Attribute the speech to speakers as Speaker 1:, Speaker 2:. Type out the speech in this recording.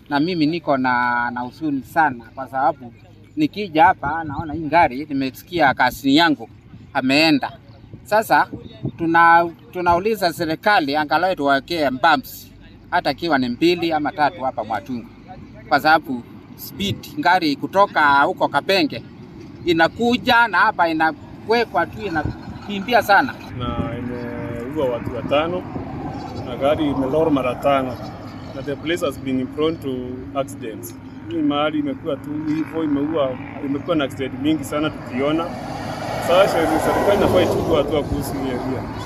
Speaker 1: Na mimi niko na huzuni sana kwa sababu nikija hapa naona hii gari, nimesikia kasini yangu ameenda. Sasa tunauliza serikali angalau tuwekee bumps hata kiwa ni 2 ama 3 hapa Mwatungu, kwa sababu speed gari kutoka huko Kapenge inakuja na hapa inawekwa tu inakimbia sana,
Speaker 2: na imeua watu 5 na gari imelora mara 5. Na the place has been prone to accidents. Hii mahali imekuwa tu hivyo, imekuwa na accident mingi sana tukiona. Sasa serikali inafaa ichukue hatua kuhusu hii area.